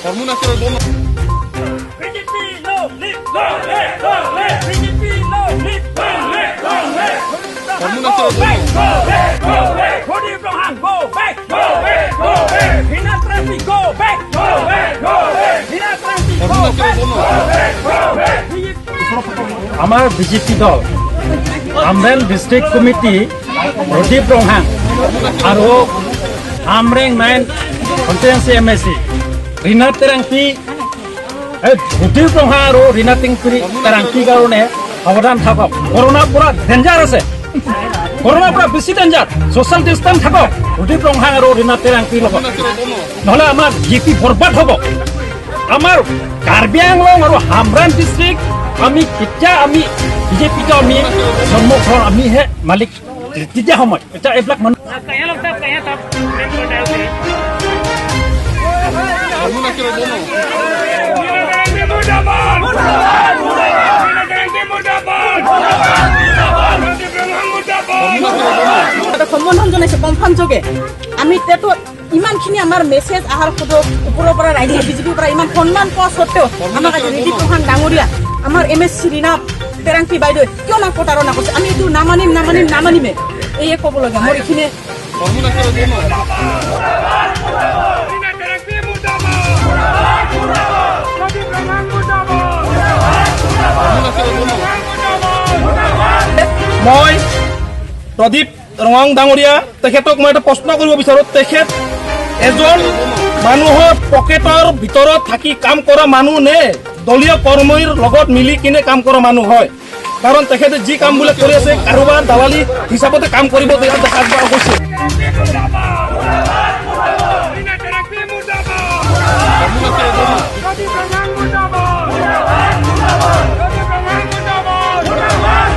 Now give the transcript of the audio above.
BJP long live, long live, long live. BJP long live, long live, long live. Go back, go back, go back. Pradip Ronghang, go back, go back, go back. Rina Terangpi, go back, go back, go back. Rina Terangpi, go back, go back, go back. BJP আমাৰ BJP দল Hamren district committee Pradip Ronghang আৰু হামৰেং nine constituency M A C Rina Terangpi, এই প্ৰদীপ ৰংহাং আৰু ৰীণা তেৰাংপিৰ কাৰণে সাৱধান থাকক। কৰোণাৰ পৰা ডেঞ্জাৰ আছে, কৰোণাৰ পৰা বেছি ডেঞ্জাৰ। ছ'চিয়েল ডিষ্টেঞ্চ থাকক প্ৰদীপ ৰংহাং আৰু ৰীণা তেৰাংপিৰ লগত, নহ'লে আমাৰ বিজেপি বৰবাদ হ'ব। আমাৰ কাৰ্বি আংলং আৰু হামৰেণ ডিষ্ট্ৰিক্ট আমি কেতিয়া আমি বিজেপিটো আমি জন্মগ্ৰহণ, আমিহে মালিক তেতিয়া সময়। এতিয়া এইবিলাক মানুহ এটা সম্বোধন জনাইছে কনফাৰ্ম যোগে। আমি তেতো ইমানখিনি আমাৰ মেছেজ অহাৰ সত্ত্বেও, ওপৰৰ পৰা ৰাইজে বিজেপিৰ পৰা ইমান সন্মান পোৱা সত্ত্বেও আমাক আজি ৰিদীপ ৰংহাং ডাঙৰীয়া, আমাৰ M S C Rina Terangpi বাইদেউ কিয় না প্ৰতাৰণা কৰিছে? আমি এইটো নামানিম, নামানিম, নামানিমে। এয়ে ক'ব লগা মোৰ এইখিনিয়ে। Rina Terangpi murdabad! Pradip Ronghang murdabad! Murdabad! মই প্ৰদীপ ৰঙাং ডাঙৰীয়া, তেখেতক মই এটা প্ৰশ্ন কৰিব বিচাৰোঁ। তেখেত এজন মানুহৰ পকেটৰ ভিতৰত থাকি কাম কৰা মানুহ নে দলীয় কৰ্মীৰ লগত মিলি কিনে কাম কৰা মানুহ হয়? কাৰণ তেখেতে যি কামবিলাক কৰি আছে, কাৰোবাৰ দালালি হিচাপতে কাম কৰিব দেখা দেখা পোৱা গৈছে।